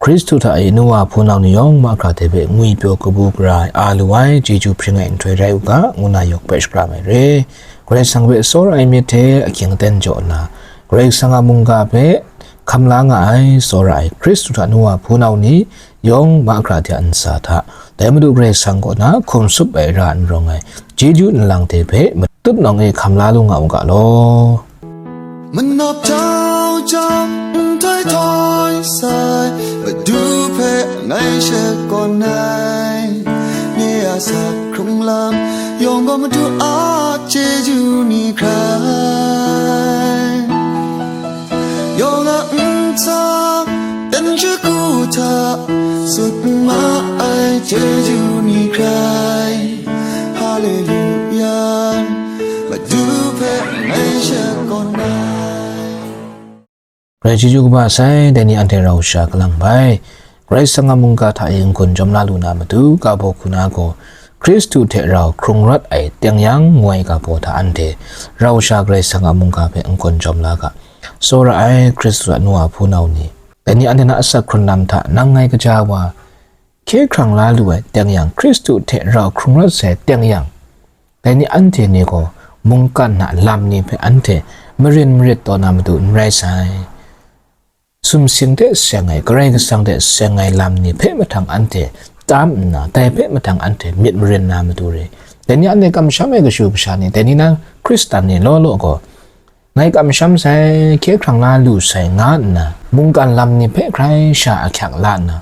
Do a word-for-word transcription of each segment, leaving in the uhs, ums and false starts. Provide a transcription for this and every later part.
Hkristu hta e nu wa hpunau ni yawng mahkra hte hpe ngwi pyaw kabu gara ai a lu ai chyeju hpring ai nhtoi rai u ga, ngu na yawk hpe shakram ai re. Karai Kasang hpe tsawra ai myit hte ahkying aten jaw nna, Karai Kasang a mungga hpe hkam la nga ai tsawra ai Hkristu hta nu wa hpunau ni yawng mahkra hte a ntsa hta, dai Madu Karai Kasang kaw na hkum tsup ai ra n rawng ai chyeju nlang hte hpe matut nawng e hkam la lu nga u ga law. Manap jau jang nhtoi htoi sai, Madu hpe ngai shakawn ai. Nye a asak hkrung lam yawng gaw Madu a chyeju ni hkrai, yawng a ntsa ten shagu hta sut ma ai chyeju ni hkrai. Haleluya, Madu hpe ngai shakawn ai. Karai chyeju kaba sai, dai ni anhte rau sha kalang bai. Karai Kasang a mungga hta e n-gun jawm la lu na matu, ga baw hku na gaw, Hkristu hte rau hkrung rawt ai teng yang, ngu ai ga baw hta anhte rau sha Karai Kasang a mungga hpe n-gun jawm la ga. Tsawra ai Hkristu a nu wa hpunau ni, dai ni anhte na asak hkrun lam hta nang ngai kaja wa, hkye hkrang la lu ai teng yang, Hkristu hte rau hkrung rawt sai teng yang, dai ni anhte ni gaw mungkan a lam ni hpe anhte marin marit taw na matu n rai sai. Sumsing hte seng ai, Karai Kasang hte seng ai lam ni hpe mahtang anhte tam nna, dai hpe mahtang anhte myit marin na matu re. Dai ni anhte kamsham ai kashu kasha ni, dai ni na Hkristan ni law law gaw, ngai kamsham sai, hkye hkrang la lu sai, nga nna, mungkan lam ni hpe hkrai sha ahkyak la nna,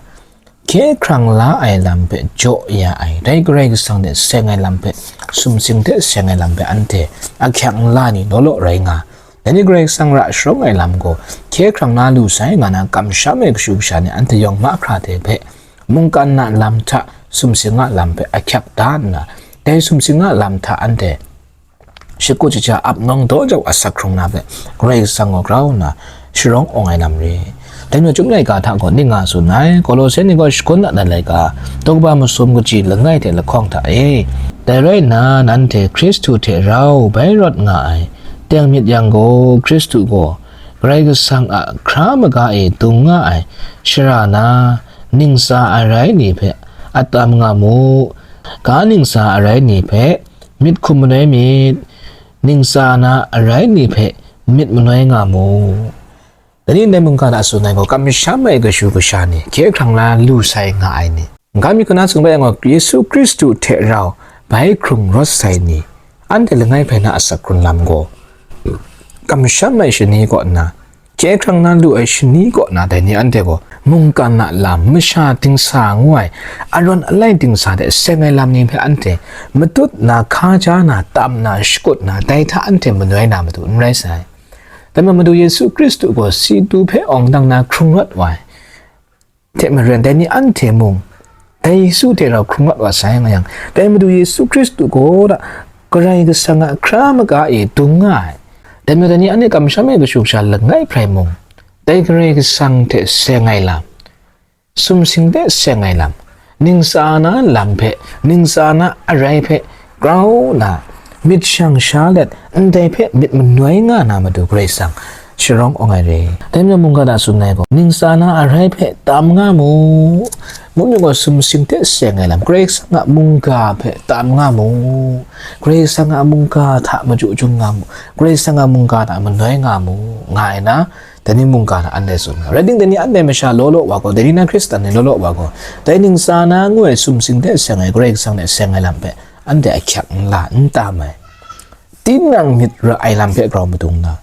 hkye hkrang la ai lam hpe jaw ya ai, dai Karai Kasang hte seng ai lam hpe, sumsing hte seng ai lam hpe anhte ahkyak n la ni law law rai nga. Dai ni Karai Kasang ra sharawng ai lam gaw, hkye hkrang la lu sai, nga na kamsham ai kashu kasha ni anhte yawng mahkra hte hpe, mungkan a lam hta sumsing a lam hpe ahkyak da nna, dai sumsing a lam hta anhte shakut shaja ap nawng daw jau asak hkrung na hpe, Karai Kasang gaw grau nna sharawng awng ai lam re. Dai majaw, Chyum laika hta gaw ning nga tsun ai, Kolose ni gaw shagun a dat laika, daw kaba masum kaji langai hte lahkawng hta e. Dai rai nna, nanhte Hkristu hte rau bai rawt nga ai, teng myit yang gaw, Hkristu gaw Karai Kasang a hkra maga e dung nga ai, shara na, ningsa arai ni hpe atam nga mu, ga ningsa arai ni hpe myit hkum manoi myit, ningsa na arai ni hpe myit manoi nga mu. Dai ni ndai mungga hta tsun ai gaw, kamsham ai kashu kasha ni, hkye hkrang la lu sai nga ai ni, n-ga myit hkuna sung bai yang gaw, Yesu Hkristu hte rau bai hkrung rawt sai ni, anhte langai hpe na asak hkrun lam gaw, kamsham ai shani kaw nna, hkye hkrang na lu ai shani kaw na dai ni anhte gaw, mungkan a lam, masha dingsa ngu ai, arawn alai dingsa hte seng ai lam ni hpe anhte matut na, hkaja na, tam na, shakut na, dai hta anhte manoi na matu n rai sai. Dai majaw, Madu Yesu Hkristu gaw si tu hpe awng dang na hkrung rawt wa ai hte maren, dai ni anhte mung, dai Yesu hte rau hkrung rawt wa sai nga yang, dai Madu Yesu Hkristu gaw da Karai Kasang a hkra maga e dung nga ai. Dai majaw, dai ni anhte kamsham ai kashu kasha langai hpe rai mung, dai Karai Kasang hte seng ai lam, sumsing hte seng ai lam, ningsa na lam hpe, ningsa na arai hpe, grau nna, myit shang sha let, ndai hpe myit manoi nga na matu Karai Kasang sharawng awng ai re. Dai majaw, mungga hta tsun ai gaw, ningsa na arai hpe tam nga mu, ngu myit gaw, sumsing hte seng ai lam, Karai Kasang a mungga hpe tam nga mu, Karai Kasang a mungga hta machyu chyum nga mu, Karai Kasang a mungga hta manoi nga mu, nga ai na, dai ni mungga hta anhte tsun nga. Rai timung, dai ni anhte masha law law wa gaw, dai ni na Hkristan ni law law wa gaw, dai ningsa na ngu ai sumsing hte seng ai, Karai Kasang hte seng ai lam hpe, anhte ahkyak n la, n tam ai. Tinang myit ra ai lam hpe grau madung nna,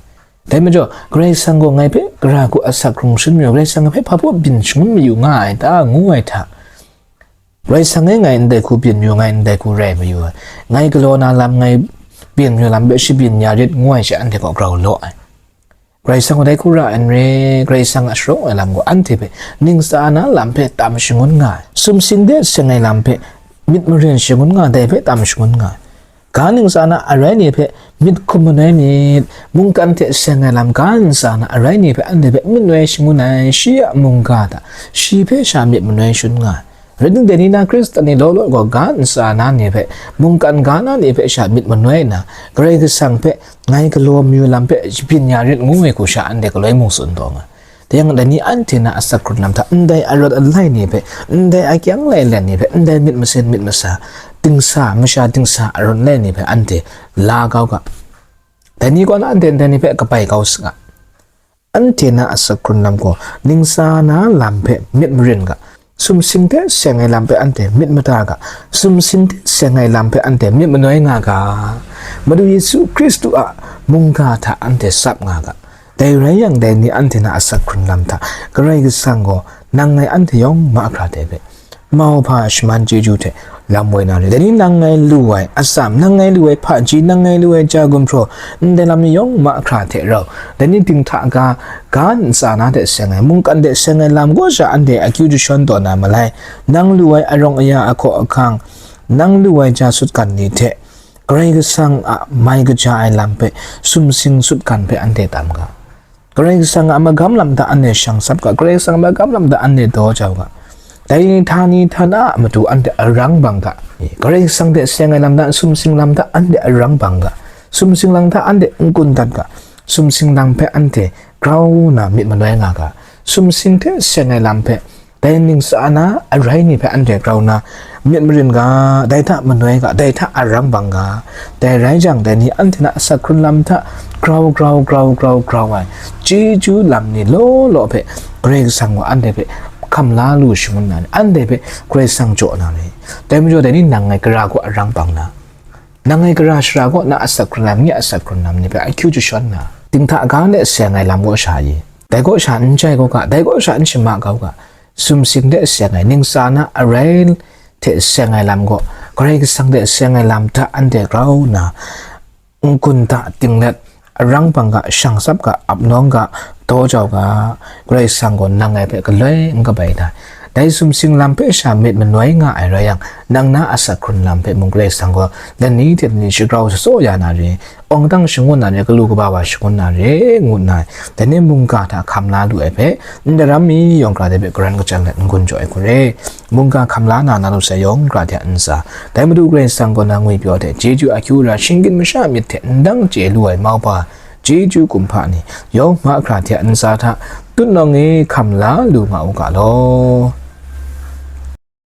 dai majaw, Karai Kasang gaw ngai hpe gara hku asak hkrung shangun mayu, Karai Kasang hpe hpa baw byin shangun mayu nga ai ta, ngu ai hta, Karai Kasang e ngai ndai hku byin mayu, ngai ndai hku rai mayu ai, ngai galaw na lam, ngai byin mayu lam hpe shabyin ya rit, ngu ai she anhte gaw grau law ai. Karai Kasang gaw dai hku ra ai n re, Karai Kasang a sharawng ai lam gaw anhte hpe ningsa na lam hpe tam shangun nga ai, sumsing hte seng ai lam hpe myit maren shangun nga ai, dai hpe tam shangun nga ai. Ga ningsa na arai ni hpe myit hkum manoi myit, mungkan hte seng ai lam ga ningsa na arai ni hpe anhte hpe myit manoi shangun ai, shi a mungga hta shi hpe sha myit manoi shangun nga ai. Rai timung, dai ni na Hkristan ni law law gaw, ga ningsa na ni hpe, mungkan ga na ni hpe sha myit manoi nna, Karai Kasang hpe ngai galaw mayu lam hpe shabyin ya rit, ngu ai hku sha anhte galoi mung tsun taw nga. Dai yang dai ni anhte na asak hkrun lam hta, ndai arawt alai ni hpe, ndai akyang lailen ni hpe, ndai myit masin myit masa, dingsa, masha dingsa arawt alai ni hpe anhte la kau ga. Dai ni gaw na anhte ndai ni hpe kabai kau saga. Anhte na asak hkrun lam gaw, ningsa na lam hpe myit marin ga, sumsing hte seng ai lam hpe anhte myit mada ga, sumsing hte seng ai lam hpe anhte myit manoi nga ga. Madu Yesu Hkristu a mungga hta anhte tsap nga ga. Dai rai yang, dai ni anhte na asak hkrun lam hta, Karai Kasang gaw nang ngai anhte yawng mahkra hte hpe, mauhpa shaman chyeju hte lam woi na re. Dai ni nang ngai lu ai atsam, nang ngai lu ai hpaji, nang ngai lu ai ja gumhpraw, ndai lam ni yawng mahkra hte rau, dai ni dinghta ga, ga ntsa na hte seng ai, mungkan hte seng ai lam kaw sha anhte akyu jashawn taw na malai, nang lu ai arawng aya ahkaw ahkang, nang lu ai ja sutgan ni hte, Karai Kasang a mai kaja ai lam hpe, sumsing sutgan hpe anhte tam ga. Karai Kasang a magam lam hta anhte shang sap ga, Karai Kasang a magam lam hta anhte daw jau ga. Dai ni hta ni hta na a matu anhte arang bang ga. Karai Kasang hte seng ai lam hta, sumsing lam hta anhte arang bang ga. Sumsing lam hta anhte n-gun dat ga. Sumsing lam hpe anhte grau na myit manoi nga ga. Sumsing hte seng ai lam hpe, dai ningsa na arai ni hpe anhte grau na myit marin ga, dai hta manoi ga, dai hta arang bang ga. Dai rai jang, dai ni anhte na asak hkrun lam hta grau grau grau grau grau ai chyeju lam ni law law hpe Karai Kasang gaw anhte hpe hkam la lu shangun na ni, anhte hpe Karai Kasang jaw na ni. Dai majaw, dai ni nang ngai gara gaw arang bang na, nang ngai gara shara gaw na asak hkrun lam, nye asak hkrun lam ni hpe akyu jashawn na, dinghta ga hte seng ai lam kaw sha i, dai kaw sha n jai kau ga, dai kaw sha n shama kau ga, sumsing hte seng ai, ningsa na arai hte seng ai lam gaw, Karai Kasang hte seng ai lam hta anhte grau nna, n-gun hta tinglet, arang bang ga, shang sap ga, ap nawng ga, daw jau ga, Karai Kasang gaw nang ngai hpe galoi n kabai ai. Dai sumsing lam hpe sha myit manoi nga ai rai yang, nang na asak hkrun lam hpe mung Karai Kasang gaw lani hte lani shagrau shasaw ya na re, awng dang shangun na re, galu kaba wa shangun na re, ngu nna, dai ni mungga hta hkam la lu ai hpe, ndai ram mi yawng hkra de hpe garan kachyan let n-gun jaw ai hku re. Mungga hkam la na, na lu sai yawng hkra hte a ntsa, dai Madu Karai Kasang kaw na ngwipyaw hte chyeju akyu ra, shinggyim masha myit hte ndang chye lu ai mauhpa, chyeju kumhpa ni, yawng mahkra hte a ntsa hta, tutnawng e hkam la lu nga u ga law.